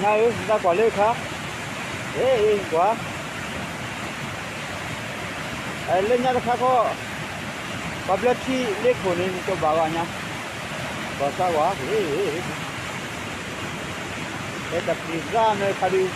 ညါဧၢ နတၢ်ကွၢ်လၢခါ, ဟ့ၣ် ကွၢ်, လၢညါတခါခီ, ပှၤဘျၢထံလ့ခိၣ်န့ၣ် နကဘၣ်ဂၤညါ, ဘၣ်ဆၣ်ကွၢ်, ဟ့ၣ်, ဟဲတပျံၤသၣ်မ့ၢ်ခါဒုး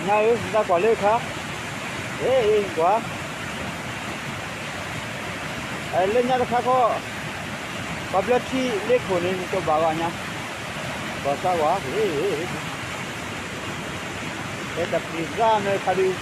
ညါဧၢ နတၢ်ကွၢ်လၢခါ, ဟ့ၣ် ကွၢ်, လၢညါတခါခီ, ပှၤဘျၢထံလ့ခိၣ်န့ၣ် နကဘၣ်ဂၤညါ, ဘၣ်ဆၣ်ကွၢ်, ဟ့ၣ်, ဟဲတပျံၤသၣ်မ့ၢ်ခါဒုး န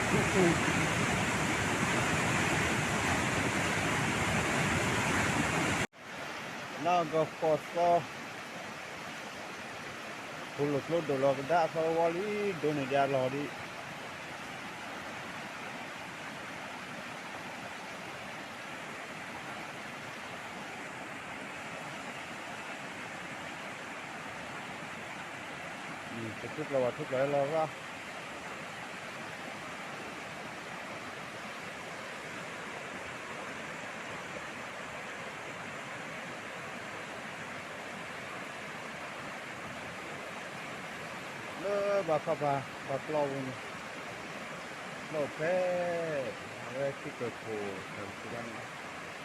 ီၢ်ကဃီၤသီ, ဖိလိာ်ကျိဒိၣ်လီၤကဒါအသီဝီလံ, ဒိၣ်န့ၢ်ဒံးအလီၢ်ဒံး, ပထူကျီၤဝဲထူကျီၤလီၤဘၣ် လၢဘၣ်ဖးဖး ဘၣ်ပျီပူၤန့ၣ် ပျီဖဲ အဝဲထံကၢၢ်ခိၣ် တၢ်ကစၢ်န့ၣ် ထံကျိဒိၣ်လၢသ့ၣ်ခံဝၣ်ခ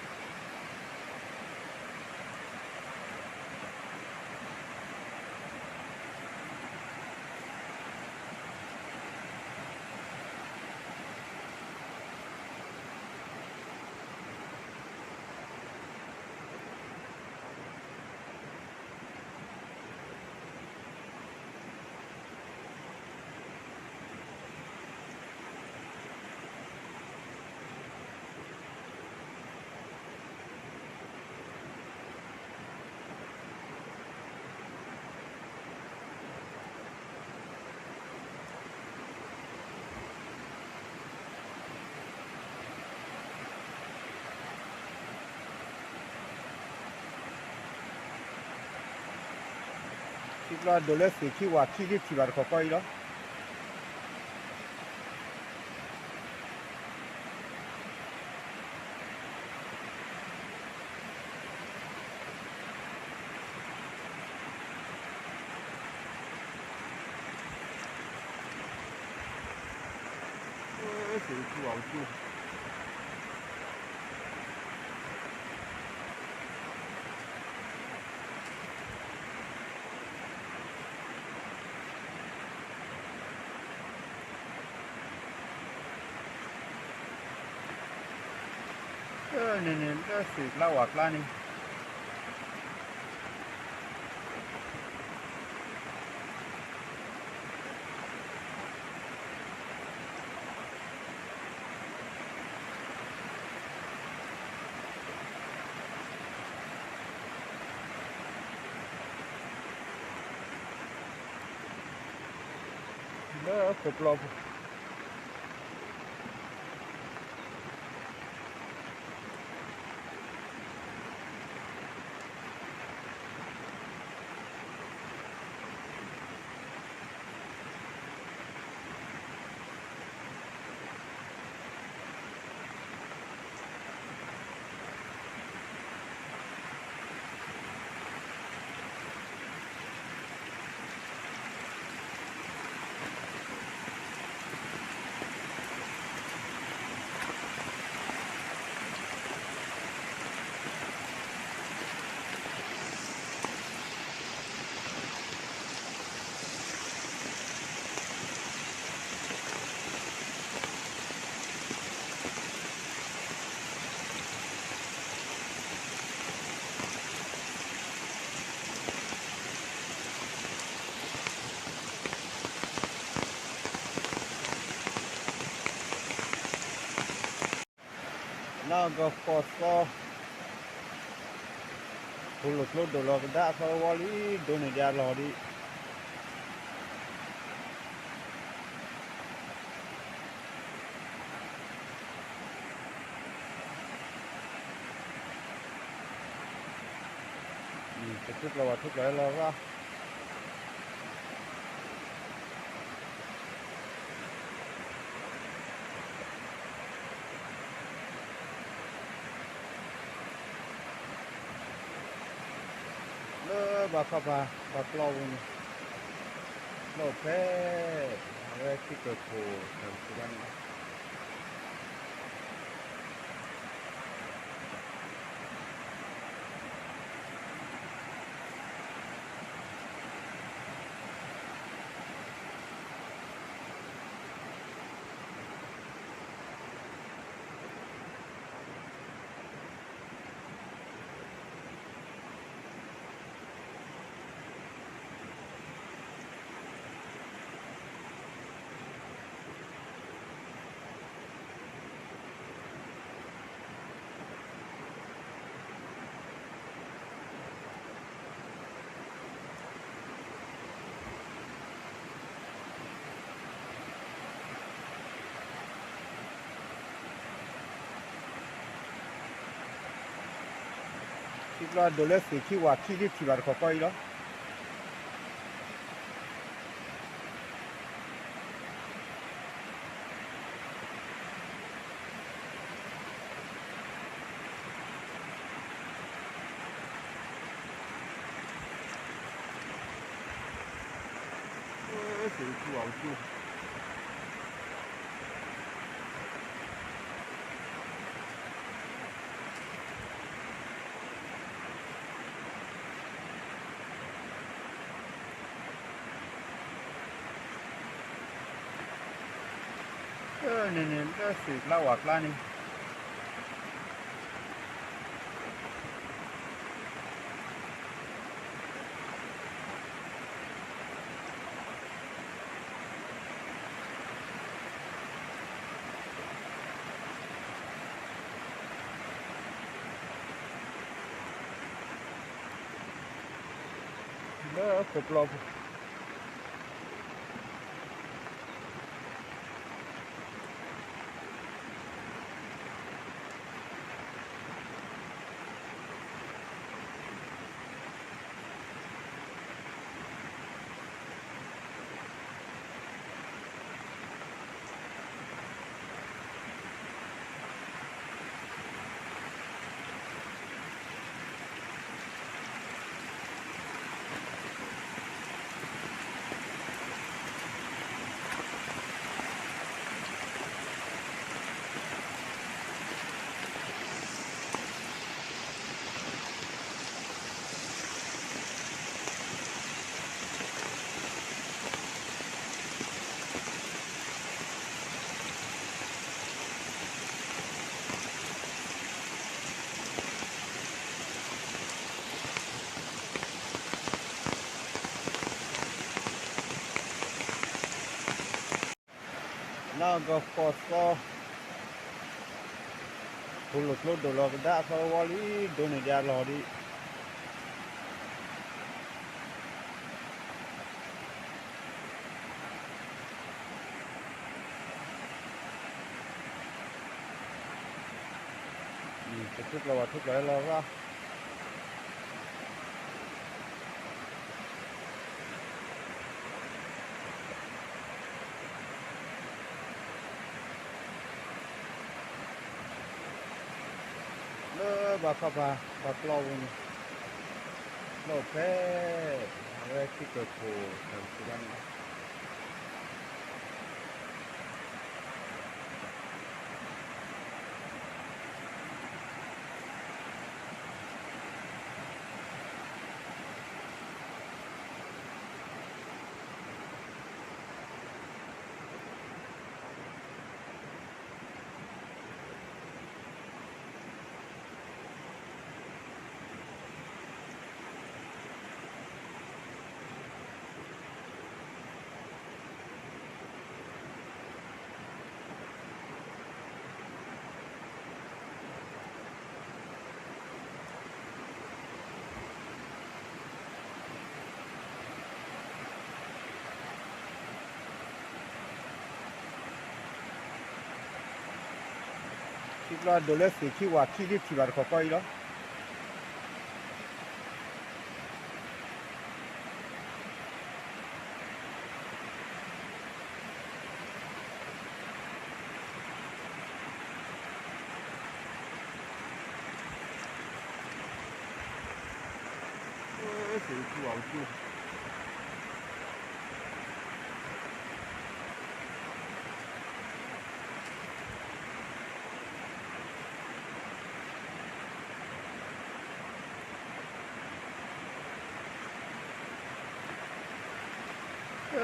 ံလံထံၣ်ဘၣ်တခီကီအံၤလီၤ. သ့ၣ်ခံဝၣ်ခံ န့ၣ်န့ၣ် လၢသ့ၣ်ကျါဝၣ်ကျါန့ၣ် လၢခိၣ်ပျီပူၤ လၢခိၣ်ပျီပူၤ လၢကဃီၤသီ, ဖိလိာ်ကျိဒိၣ်လီၤကဒါသီဝီလံ, ဒိးန့ၢ်ယၤလီၤဒံး. တထူၣ်ကျီၢ်ဘၣ်ထူၣ်ကျီၢ်လီၤဘၣ်. လၢဘၣ်ခီပၤ ဘၣ်ပျီပူၤန့ၣ် လီၢ်ဖဲ အဝဲထံကၢၢ်ခိၣ် တၢ်ကစၢ်န့ၣ် ထံကျိဒိၣ်လၢသ့ၣ်ခံဝၣ်ခံလံ ထံၣ်ဘၣ်တခီကီအံၤလီၤ. သ့ၣ်ခံဝၣ်ခံ န့ၣ်န့ၣ် လၢသ့ၣ်ကျါဝၣ်ကျါန့ၣ် လၢခိၣ်ပျီပူၤ လၢကဃီၤသီ, ဖိလိာ်ကျိဒိၣ်လီၤကဒါသီဝီလံ, ဒိးန့ၢ်ယၤလီၤဒံး. တထူၣ်ကျီၢ်ဘၣ်ထူၣ်ကျီၢ်လီၤဘၣ်. လၢဘၣ်ခီပၤ ဘၣ်ပျီပူၤန့ၣ် လီၢ်ဖဲ အဝဲထံကၢၢ်ခိၣ် တၢ်ကစၢ်န့ၣ် ထံကျီဒိးလၢသ့ၣ်ခံဝၣ်ခံဒ်ထံၣ်ဘၣ်တခီကီအံၤလီၤ. သ့ၣ်ခံဝၣ်ခံ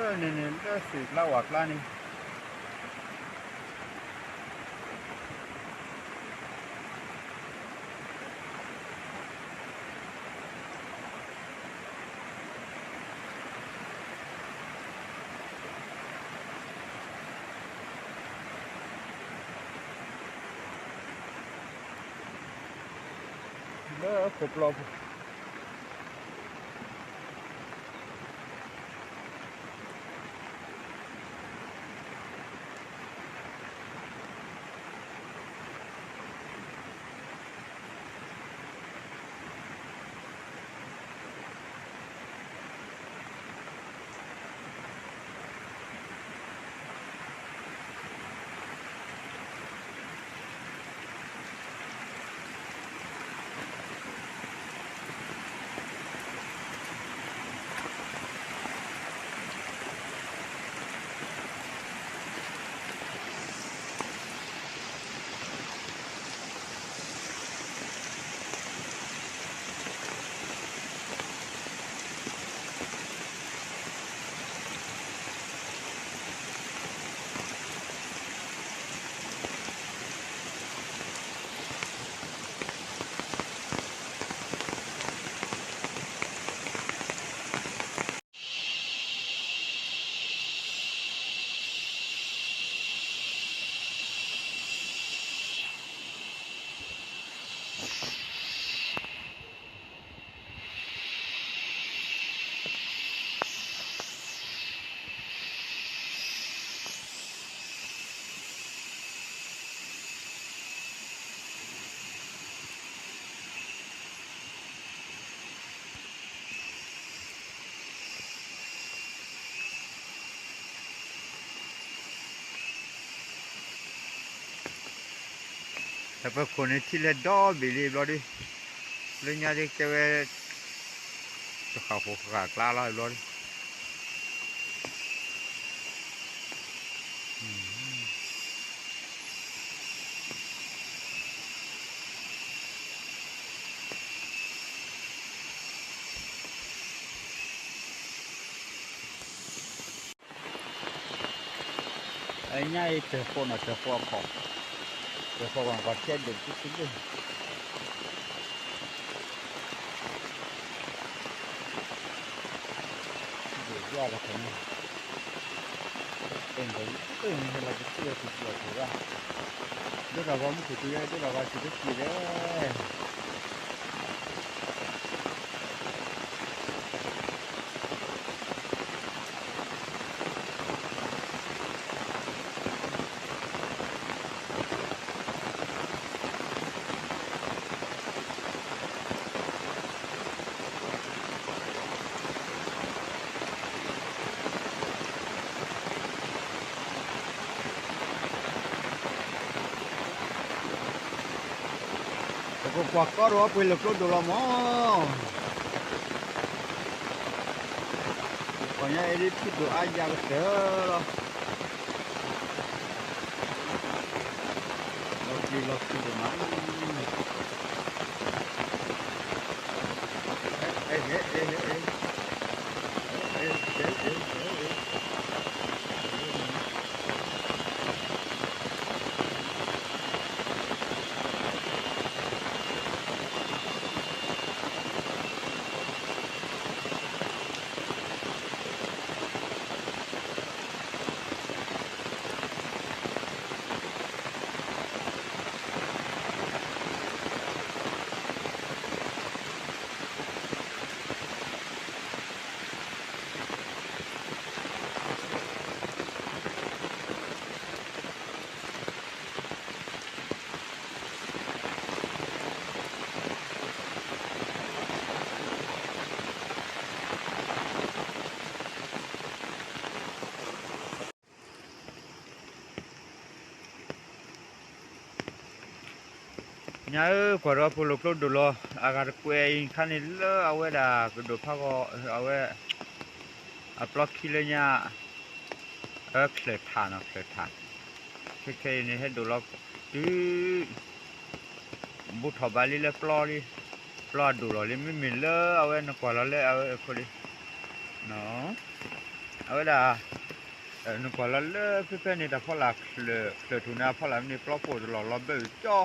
န့ၣ်န့ၣ် လၢသ့ၣ်ကျါဝၣ်ကျါန့ၣ် လၢခိၣ်ပျီပူၤ တၢ်ပၢၤခိၣ်န့ၣ် ထံၣ်လဲၢ်ဒီဘ့ၣ်လံဘျီဒုး, လၢညါဒ်ကဲဝဲ တဃၣ်ဃိၣ်ဃၣ်ကျါလီၤဘျီဒုး. အညါအံၤ တၢၢ်ဃိးနီၤ တၢၢ်ဃိးအခီၣ်, တၢၢ်ဃိးဝဲပှၤထံၣ်ဒိၣ်တစုဒိၣ်, ဒိၣ်ယွၤကထီၣ်န့ၣ်, အဲၣ်ဒိး အဲၣ်န့ၣ်ဟဲလီၤတထံၣ်ဝဲ တဘျီတဝဲ, ဒိၣ်ထီၣ်ဂီၤမူခိၣ်ကယဲၢ် ဒိၣ်ထီၣ်ဂီၤစံးတက့ၢ်လၢ ပကကွၢ်ကီဒီးပှ့ၤလၢကျိဒိၣ်လီၤမး, ပှၤညါအံၤဒ်ထံဒိၣ်အါယၤကတၢၢ်လီၤ, လီၤပျံၤလီၤဖုးဒိၣ်မး. ညါဧၢ ကွၢ်ဒီးဖိလိာ်ကျိဒိၣ်လီၤ အဂၤတကွဲးအံၤခါန့ၣ်လၢအဝဲဒၣ်ပဒိၣ်ဖးဂီၤ အဝဲ အပျီခံလၢညါ အချၢၣ်ထးနီၤ ချၢၣ်ထး ခဲခဲအံၤန့ၣ် ဟဲဒိၣ်လီၤ တုၤ ဘူးထီၣ်ဘးလံလၢပျီလံ ပျီအဒိၣ်လီၤလံ မ့မ့ၢ်လၢအဝဲနကွၢ်လီၤလၢအဝဲအခိၣ်လံ အဝဲဒၣ် နကွၢ်လီၤလၢဖဲဖဲန့ၣ် တၢ်ဖီလာ်ချၢၣ် ချၢၣ်ထူၣ်န့ၣ် အဖီလာ်မ့ၢ်ပျီပိၢ်တလီၢ် လီၤဘၢအုၣ်ကၠီ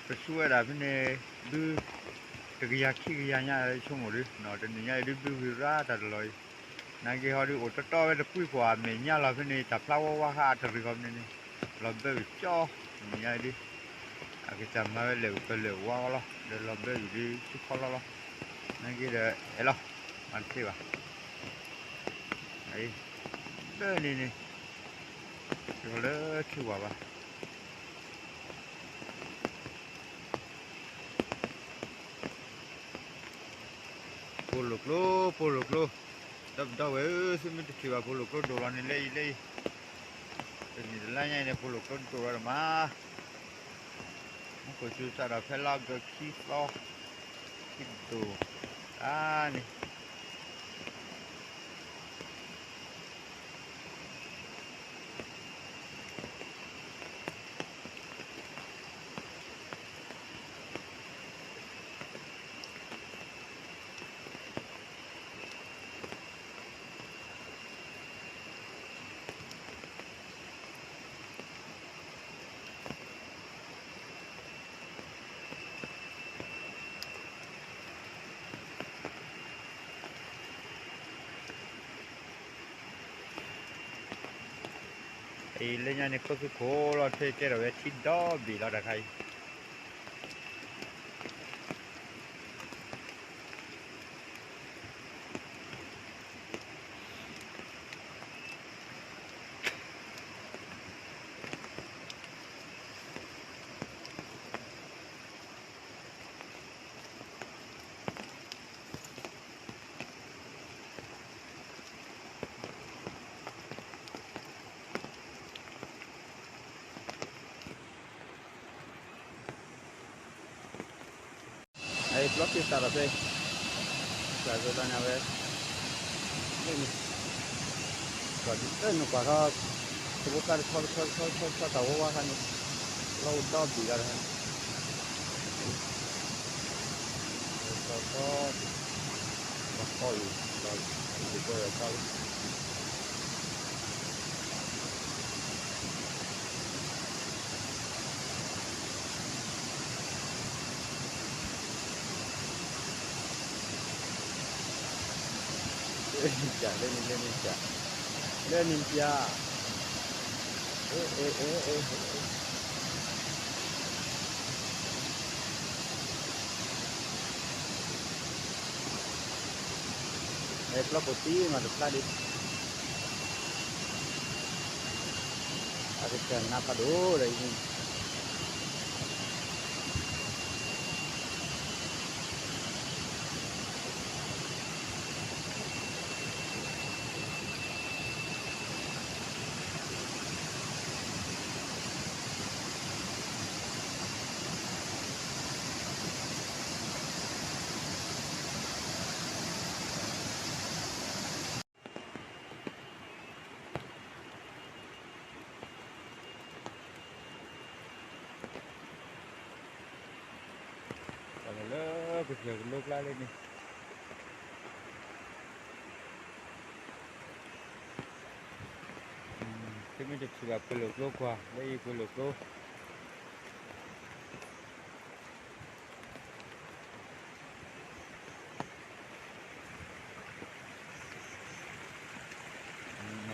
ပဆူဝဲဒၣ်ဖဲန့ၣ် ဘု တကယၤခံကယၤညါဆိကမိၣ်ဒု တနံၤညါအံၤဒု ဘုဂံၢ်ရၤတၢ်တလီၢ်အံၤ နာ်က့ဟီဒု အိၣ်တီတီဝဲတကွံဖိအမဲာ်ညါလီၤဖဲန့ၣ် တၢ်ဖျါဝါဝါဃာအတရံးဃီဖဲန့ၣ်န့ၣ် လီၤဘၢအုၣ်ကၠီ တနံၤညါအံၤဒု အကစၢ်မၤဝဲလဲၤအုၣ်ပလဲၤဝါဃီလီၤ ဒီးလီၤဘၢအုၣ်ဒု ဆူခီလီၤလီၤ နာ်က့ဒီး အဲၣ်လီၤ မၤတသ့ဘၣ် လၢန့ၣ်န့ၣ် လၢထံဝၢ်ဘၣ် ဖိလိာ်ကျိ ဖိလိာ်ကျိ ဒီပုၢ်ဒီဝဲၢ်ဧၢ သုမ့ၢ်တထံၣ်ဘၣ်ဖိလိာ်ကျိဒိၣ်လီၤန့ၣ် လၢအံၤလၢအံၤ တနံၤတလါညါအံၤန့ၣ် ဖိလိာ်ကျိဒိၣ်လီၤဒိၣ်မး မူခိၣ်စူၤစးဒီးဖဲလါအီကူးခံသီ ခံဒိၣ် တၢ်န့ၣ် အံၤလၢညါန့ၣ် ခိၣ်သူခိၣ်လီၤ ထွဲကဲထီၣ်ဝဲထံဒီဘ့ၣ်လီၤတခါအံၤ အံၤပျီက့ၤစးဒီးဖဲ စးဒီးန့ၣ်ဝဲ န့ၣ် ကွၢ်ဒ်နကွၢ်ထီၣ် သဝီကါတဆီတဆီတဆီတဆီတဆီတၢ်ဝဲဝါခါန့ၣ် လီၤအိၣ်ဒီဘ့ၣ်လီၤတခါန့ၣ် တဆီတဆီ လီၤဃီအံၤ လီၤ တဘျီဝဲကါလီၤ လၢနံၤပျၢ် လၢနံၤ လၢနံၤပျၢ် လၢနံၤပျၢ် အ့ အ့ အ့ အ့ အ့ ပျီပိာ်တံၢ်မးတဖျါဒံး အကစၢ်နါဖးဒိၣ်လၢအံၤ လၢကစၢၢ်ကလိကျါလၢန့ၣ် သုမ့ၢ်တထံၣ်ဘၣ်ပှ့ၤလိာ်ကျိကွၢ် လၢအံၤပှ့ၤလိာ်ကျိ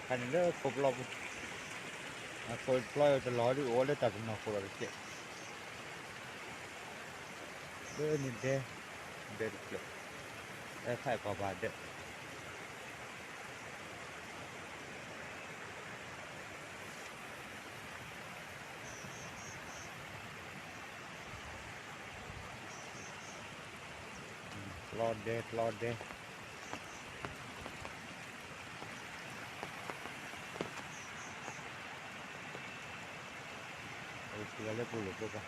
အခါန့ၣ်လၢခိၣ်ပျီပူၤ အခိၣ်ပျီတလီၤဒုးအိၣ်လၢတၢ်ပနီၢ်ခိၣ်လီၤတကဲး လၢန့ၣ်ဒဲ ဒဲတဖျၢၣ် လၢဖးအံၤပှၤပှၤဒဲ ပျီဒဲ ပျီဒဲ အိၣ်လၢပှ့ၤလိာ်ကျိပူၤ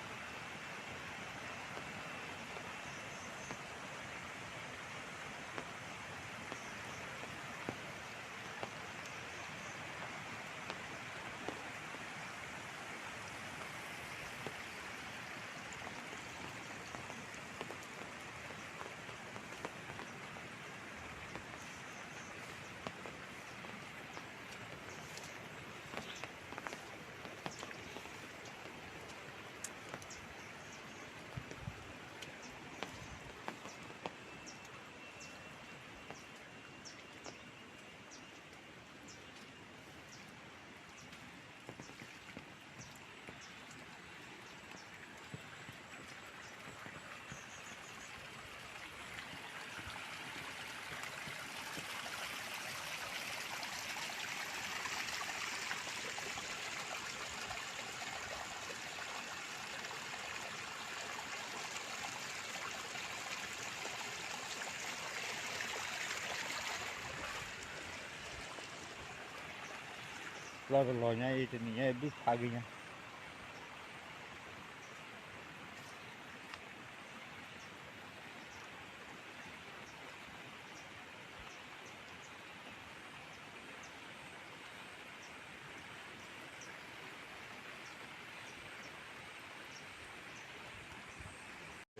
ပျီတလီၤညါအံၤ တနံၤညါအံၤ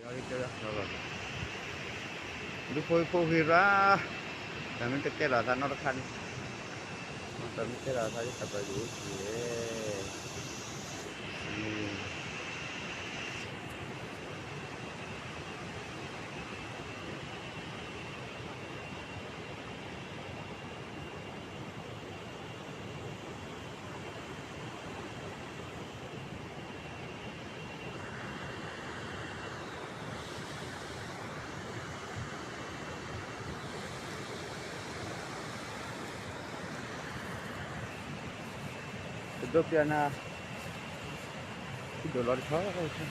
ဘုၣ်ဖးက့ၤညါ ဒုးဖိဖိဂ့ၤရၣ်, တၢ်မ့ၢ်တကဲလီၤသးနီတခါန့ၣ်, တၢ်မ့ၢ်တကဲလီၤသးဒ်တၢ်ပာ်ယိၣ်က့ၤ ပဒိးပျၢ်နၤ, ဒိၣ်လီၤတဆီ ဟဲခိၣ်ကျီလီၤ တခါအံၤ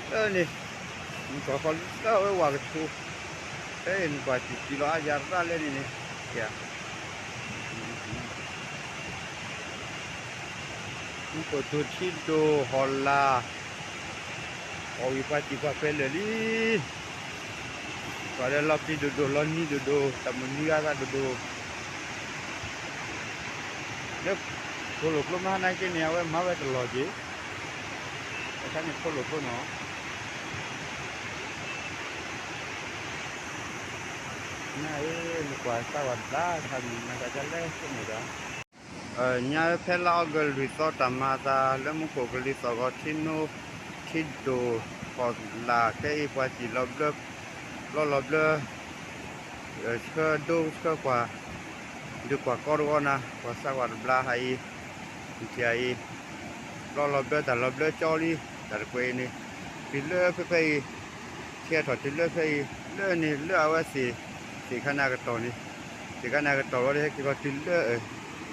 လၢန့ၣ် နကွၢ်ဃီလၢအဝဲဝၤကဆူး, ဖဲအံၤနကွၢ်စံၣ်စံၣ်လီၤအါယၤရၣ်လၢန့ၣ်န့ၣ်, မူခိၣ်ထူထံဒိၣ်ဟီၣ်လာ်, အီၣ်ဝံၤပှၤစံၣ်ပှၤဖဲလၢာ်လံ, ပှၤလၢလီၤပျံၤဒိၣ်ဒိၣ် လီၤနံၤဒိၣ်ဒိၣ် တၢ်မုၢ်နံၤဂၤသးဒိၣ်ဒိၣ် လၢ ဖိလိာ်ကျိမဟါနၤက့န့ၣ် အဝဲမၤဝဲတလီၤက့ၤ, အခါန့ၣ်ဖိလိာ်ကျိနီၤ, နၤအံၤ နကွၢ်စၢ်ဝဲတဘျါခါန့ၣ် နကစၢ်လဲၣ်ခိၣ်န့ၣ်ဒီး ညါဖဲလါအီကူးလွံၢ်သီ တၢ်မၤအသးလၢမူခိၣ်ကလံၤသီၣ်ဂီၤ ထံနိ ထံဒိၣ်ဟီၣ်လာ် ခဲအံၤပှၤစံၣ်လီၤဘျၢ ပျီလီၤဘျၢ ဆှၢဒိဆှၢကွၢ် ဒုးကွၢ်ကီတဝီနၤ ကွၢ်စၢ်ကွၢ်တဘျါဟးအံၤ ထံၣ်အံၤ ပျီလီၤဘျၢ တၢ်လီၤဘျၢကၠီလံ တၢ်တကွဲးအံၤန့ၣ် တုၤလၢဖဲဖဲအံၤ ထံအထီၣ်တုၤလၢဖဲအံၤ လၢန့ၣ်လၢအဝဲသ့ၣ် သ့ၣ်ခါန့ၣ်အကတီၢ်န့ၣ် သ့ၣ်ခါန့ၣ်အကတီၢ်လီၤ ဟဲက့ၤကီးတုၤလၢ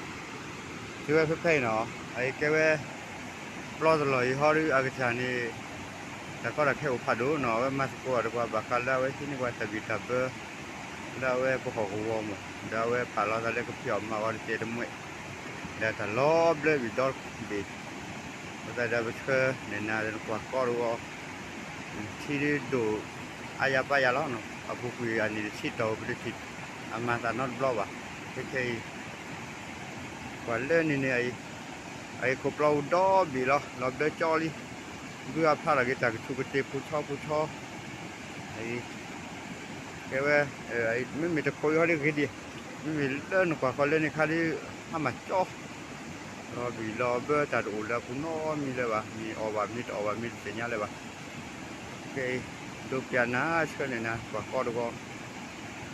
တုၤဝဲဖဲဖဲအံၤနီၤ အအံၤကဲဝဲ ပျီတလီၢ်အံၤဟီဒုးအကစၢ်န့ၣ် တၢ်ကီတၢ်ခဲအိၣ်ဖးဒိၣ်နီၤ အဝဲမၤသကိးအီၤဒီးပှၤဘၣ်ဃးလၢအဝဲဟံးန့ၢ်ပှၤတၢ်ဘံၣ်တၢ်ဘၢ လၢအဝဲပဟီၣ်ကဝီၤမး ဒီးအဝဲပာ်လီၤသးလၢကဖံးအီၣ်မၤအီၤတစဲးတမှဲး ဒီးတၢ်လီၤဘျၢဘံၣ်ဒီဘ့ၣ် အဃိသတးဒီးပဆှၢန့ၢ်နၤဒီးနကွၢ်ကီတဝီ ထံဒိၣ် အါယၤပါယၤလီၤ အပူၤကွံာ်အနံၣ်တဆံတီၢ်ပတထံၣ် အမၤသးနီတဘျီဘၣ် ခဲခဲအံၤ ကွၢ်လၢန့ၣ်န့ၣ်အံၤ အအံၤခိၣ်ပျီအူဒီဘ့ၣ်လီၤ လီၤဘျၢကၠီလံ ဘုအဖျါထီၣ်က့ၤတၢ်ကထူၣ်ကတ့ၢ်ဖူဆီဖူဆီ အအံၤ ကဲဝဲ မ့မ့ၢ်တခိးအံၤဟီဒ်ဂ့ၤဒံး မ့မ့ၢ်လၢနကွၢ်ဃီလၢန့ၣ်ခါဒ် ဟါမၢ်ကၠီ လီၤဘံၣ်လီၤဘၢတၢ်တအိၣ်လၢအပူၤနီတမံၤလၢၤဘၣ် မ့ၢ်အီၣ်ဘၣ်မ့ၢ်တအီၣ်ဘၣ်မ့ၢ်တသ့ၣ်ညါလၢၤဘၣ် ကဲ ဒိးပျၢ်နၤဆှၢန့ၢ်နၤ ကွၢ်ကီတဝီ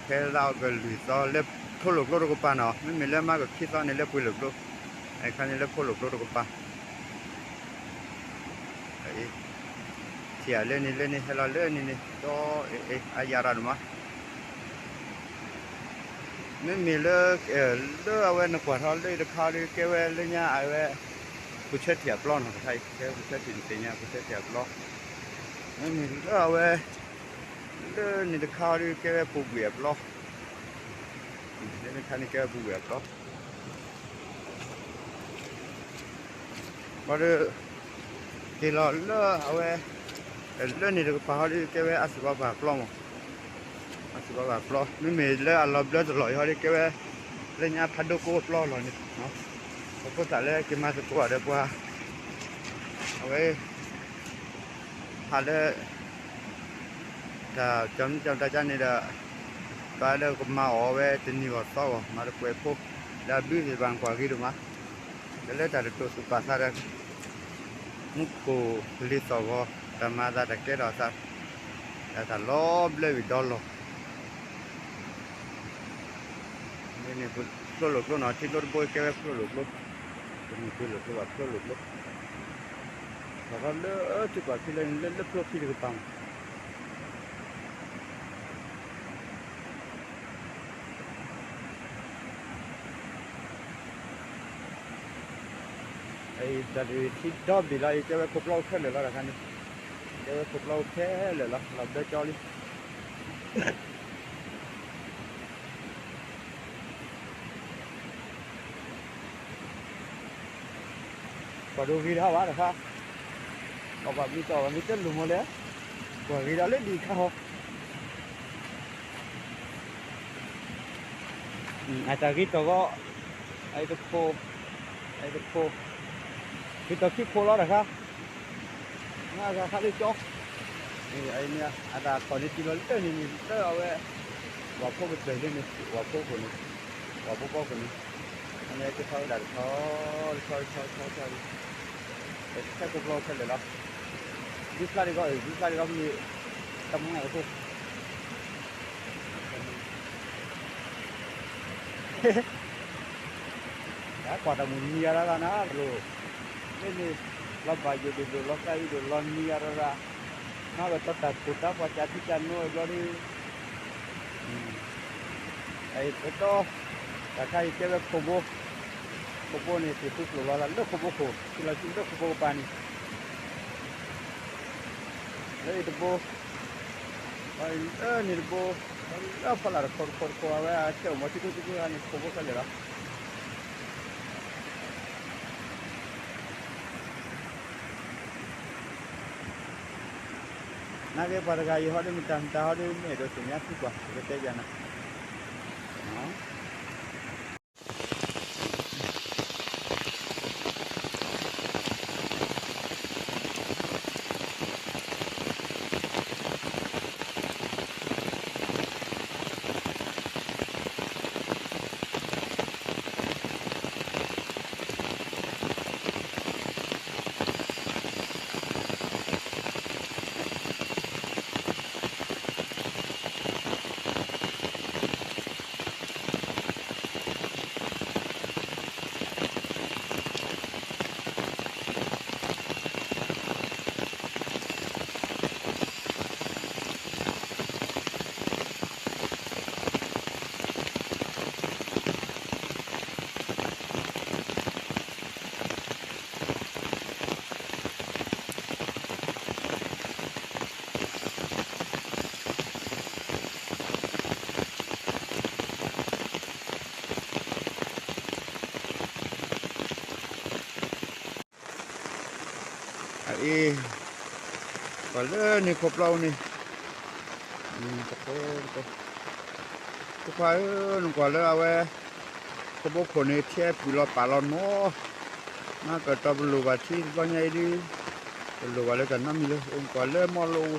ဖဲလါအီကူးလွံၢ်သီလၢထိၣ်လိာ်ကျိတကပၤနီၤ မ့မ့ၢ်လၢမၤကခံသီန့ၣ်လၢပှ့ၤလိာ်ကျိ အခါန့ၣ်လၢထိၣ်လိာ်ကျိတကပၤ ထံၣ်အလၢန့ၣ်လၢန့ၣ် ဟဲလီၤလၢန့ၣ်န့ၣ် ဒီးအါယၤရၣ်ဒိၣ်မး မ့မ့ၢ်လၢ လၢအဝဲနကွၢ်ထီၣ်လၢတခါဒီး ကဲဝဲလၢညါအဝဲ ပူၤဆၢထံၣ်အပျီနီၤ တခါအံၤ ကဲပူၤဆၢထံၣ်နသ့ၣ်ညါ ပူၤဆၢထံၣ်အပျီ မ့မ့ၢ်လၢအဝဲ လၢန့ၣ်တခါဒီး ကဲဝဲပူၤကွံာ်အပျီ လၢတခါန့ၣ်ကဲဝဲပူၤကွံာ်အပျီ ဘၣ်ဒီး က့ၤလီၤလၢအဝဲ လၢန့ၣ်တကပၤဟီဒီး ကဲဝဲအစံၣ်ဘီဘၣ်ပျီမး အစံၣ်ဘီဘၣ်ပျီ မ့မ့ၢ်လၢအလီၤဘျၢတလီၢ်အံၤဟီဒီး ကဲဝဲ လၢညါဖးဒိၣ်ကိအပျီလီၤန့ၣ် အဃိသတးလၢက့ၤမၤသကိးဒီးပှၤ အဝဲ ဖးလၢ တၢ်ကၠီမံကၠီတၢ်ကၠီန့ၣ်ဒီး ဘၣ်လၢကမၤအီၣ်ဝဲတနံၤဂီၤသီဂီၤ မၤတပှဲၤဖိ လၢအဘုသ့ၣ်တဖၣ်န့ၣ် ကွၢ်ဂ့ၤဒိၣ်မး, လၢလၢတၢ်တတိာ်သူၣ်ပာ်သးဒီး မူခိၣ်ကလံၤသီၣ်ဂီၤ တၢ်မၤအသးတၢ်ကဲထီၣ်အသး တၢ်လီၤဘျၢဝံၤဒီလီၢ် မ့ၢ်န့ၢ်ဖျိလိာ်ကျိနီၤ ထံကျိတဘိကဲဝဲဖျိလိာ်ကျိ, တမ့ၢ်ဖျိလိာ်ကျိဘၣ် ဖျိလိာ်ကျိ, ထီၣ်ထီၣ်လၢထံပှၢ်ခံလၢန့ၣ် လၢလၢဖျိခံတကပၤမး တၢ်တထံဒီဘ့ၣ်လီၤ ယကဲဝဲခိၣ်ပျီအိၣ်ခဲလၢာ်လီၤတခါန့ၣ်, ကဲဝဲခိၣ်ပျီအိၣ်ခဲလၢာ်လီၤ လီၤဘျၢကၠီလံ ကွၢ်ဒိဂ့ၤတဟါဘၣ်တခါ, အီၣ်ဘၣ်မ့ၢ်တအီၣ်ဘၣ်မ့ၢ်တလိၣ်မးလဲၣ်, ကွၢ်ဂ့ၤဒီးလၢဒံးခါဟီ, အတၢ်ဂ့ၤတီၢ်ဂီၤ, အအံၤတခိၣ်, အအံၤတခိၣ်, ဂ့ၤတီၢ်ခံခိၣ်လီၤတခါ, မ့ၢ်တခါလၢကၠီ, အအံၤန့ၣ် အတၢ်ခီၣ်န့ၣ်တုၤလီၤလၢန့ၣ်န့ၣ် လၢအဝဲ ဝၤဖိကတၢၢ်လၢန့ၣ် ဝၤဖိခိၣ်န့ၣ်, ဝၤဖိပီခိၣ်န့ၣ်, အန့ၣ်ကထီၣ်ဝဲဒၣ်တထီၣ်, တထီၣ်တထီၣ်တထီၣ်တထီၣ်, တထီၣ်တထီၣ်ခဲလၢာ်လီၤ, ဒုဖျါဒံးဂီၤအံၤ ဒုဖျါဒံးဂီၤမ့ၢ်, တၢ်မူနၢ်အဃိ တၢ်ကွၢ်တၢ်မုၢ်နံၤဂၤရၤရၤနၤတလိၣ်, လၢန့ၣ် လီၤဘၣ်ယိၣ်ဒိၣ်ဒိၣ် လီၤကါအံၤဒိၣ် လီၤနံၤဂၤရၤရၤ, မၤကတီၤတၢ်ခိၣ်တၢ်ပှၤကၢ်ထံကၢ်နိဘျီဒီး, အံၤတတီ, တၢ်ခါအံၤကဲဝဲခိၣ်ဘိ, ခိၣ်ဘိန့ၣ် သ့ၣ်ဃူကျိၣ်လီၤလၢခိၣ်ဘိခိၣ် ထံလီၤဆူလၢခိၣ်ဘိကပၤန့ၣ် လၢအံၤတဘိ, လၢန့ၣ်တဘိ, လၢဖီလာ်တခိၣ်တခိၣ်တခိၣ် အဝဲအဆဲးအိၣ်မီၤထံကျိထံကျိန့ၣ် ခိၣ်ဘိခဲလၢာ်လီၤ. နာ်က့ပှၤတဂၤအံၤဟီဒ်မတၤမတၤဟီဒ်မ့ၢ်အဲၣ်ဒိးသ့ၣ်ညါသံကွၢ် ပကတဲယၤနၤ အအံၤ, ကွၢ်လၢန့ၣ်ခိၣ်ပျီအိၣ်န့ၣ်, တကိးတကိး, ဖိခွါဧၢ, နကွၢ်လၢအဝဲ ခိၣ်ဘိခိၣ်န့ၣ် ထဲပုၢ်လီၤပာ်လီၤနီၤ, မ့ၢ်ကတီၤပလိာ်ဘၣ်ထံတဘျီညါအံၤဒ်, ပလိာ်ဘၣ်လၢတၢ်နီတမံၤလၢ နကွၢ်လၢမီၢ်လိၣ်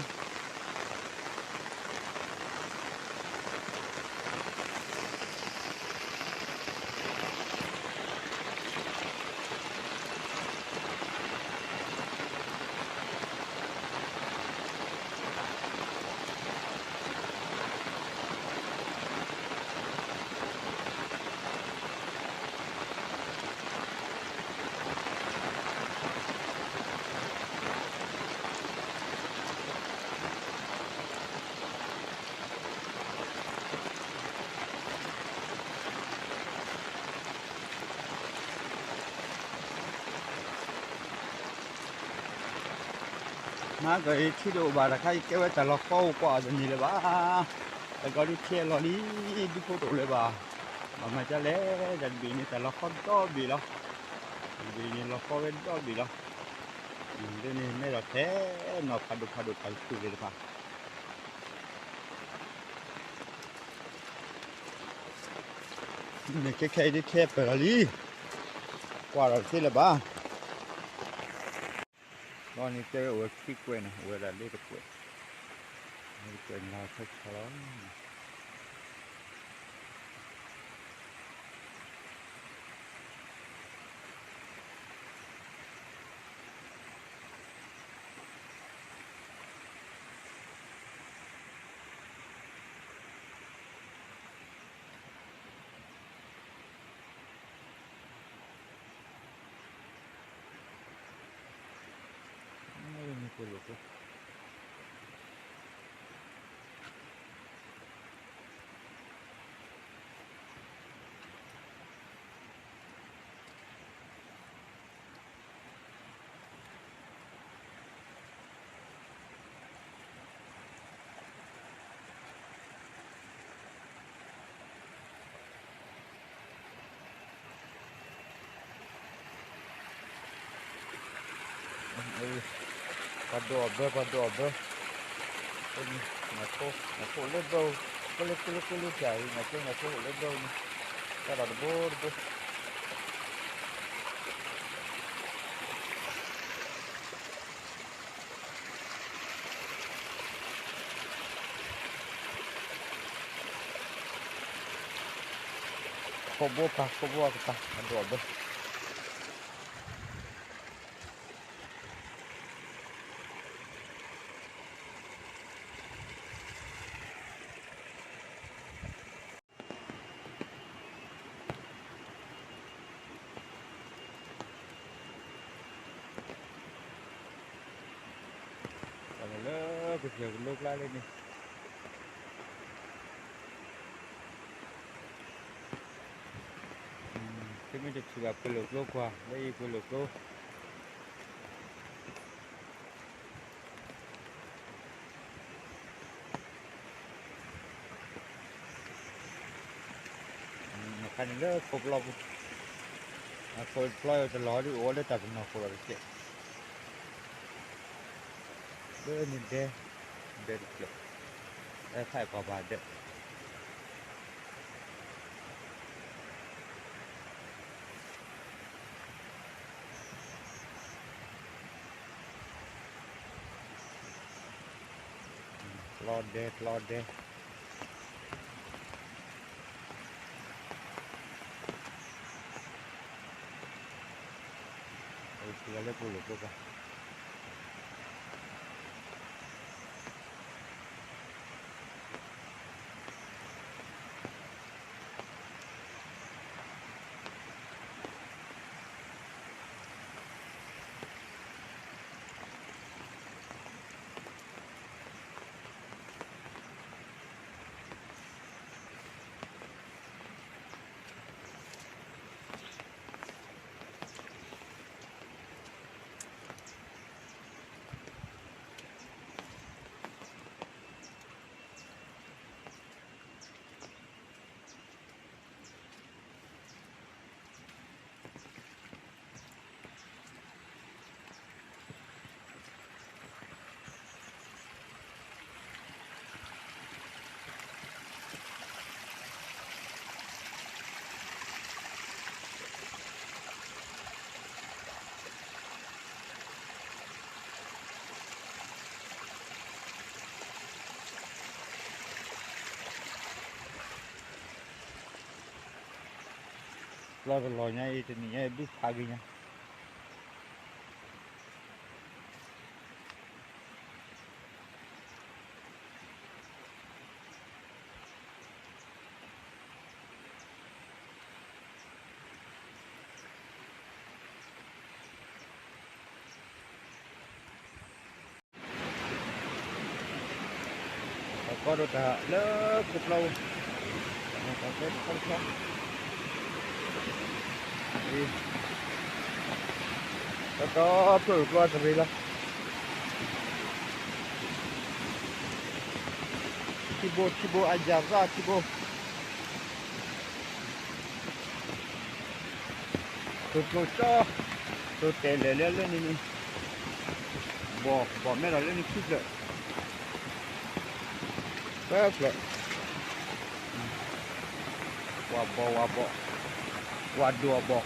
မၤကီးအံၤထံတအိၣ်ဘၣ်တခါ ယကဲဝဲတၢ်လီၤဃီအိၣ်ကွၢ်အီၤတန့ၢ်လၢၤဘၣ်. တၢ်ကီဒုးထဲလီၤလံ ဒုးဖိတအိၣ်လၢၤဘၣ်. ဘၣ်မၤဒ်လဲၣ် တၢ်တဘ့ၣ်န့ၣ် တၢ်လီၤဃီဒီဘ့ၣ်လီၤ. တၢ်တဘ့ၣ်န့ၣ် လီၤဃီဝဲဒီဘ့ၣ်လီၤ. ဒ်န့ၣ်မ့ၢ်ဒီးထဲနီၤဖးဒိၣ်ဖးဒိၣ်တၢ်တဖုလၢၤတဖၣ် မ့ၢ်ခဲခဲအံၤဒ်ထဲပၢၢ်လီၤလံ. ကွၢ်ဒီးတသ့လၢၤဘၣ်. ဘီန့ၣ်တဲဝဲအိၣ်ဝဲခံကွဲးနီၤ အိၣ်ဝဲဒၣ်လၢတကွဲး. ကညီဆီဆီလီၤ. ပှၤဒိးအီၣ်ဘၢ ပှၤဒိးအီၣ်ဘၢ, နဖိ နဖိအိၣ်လၢဘၢ, ကလၢကလၢကလၢပၠးအံၤ နဖိ နဖိအိၣ်လၢဘၢန့ၣ်, တၢ်ဒီးတဘိတဘိ ခိၣ်ဘိပာ် ခိၣ်ဘိအကပၤ အဒိၣ်အဘၢ လၢကစၢၢ်ကလိကျါလၢန့ၣ် သုမ့ၢ်တထံၣ်ဘၣ်ပှ့ၤလိာ်ကျိကွၢ် လၢအံၤပှ့ၤလိာ်ကျိ အခါန့ၣ်လၢခိၣ်ပျီပူၤ အခိၣ်ပျီတလီၤဒုးအိၣ်လၢတၢ်ပနီၣ်ခိၣ်လီၤတကဲး လၢန့ၣ်ဒဲ ဒဲတကျဲး အဲၣ်ခါအံၤပှၤဘၣ်ဒဲး ပျီဒဲ ပျီဒဲ လၢပှ့ၤလိာ်ကျိပၤ လီၤတလီၤညါအံၤ တနံၤညါအံၤ ဘုၣ်ဖးဂ့ၤညါ ကီဒိၣ်တၢ်လၢခိၣ်ဖျီၣ်, တတီဖျိၣ်ဖျီၣ်တရံးလီၤ, ထံဘိ ထံဘိအယၣ်သၣ်ထံဘိ တိၢ်ကျိၣ်ကၠီ, တိၢ်တဲာ်လဲာ်လၢလၢန့ၣ်န့ၣ်, ဘီၣ် ဘီၣ်မဲထီၣ်လၢန့ၣ်ခံဖျၢၣ်, သၢဖျၢၣ်, ဝၤဘီၣ် ဝၤဘီၣ်, ဝၤဒိၣ်အဘီၣ် တၢ်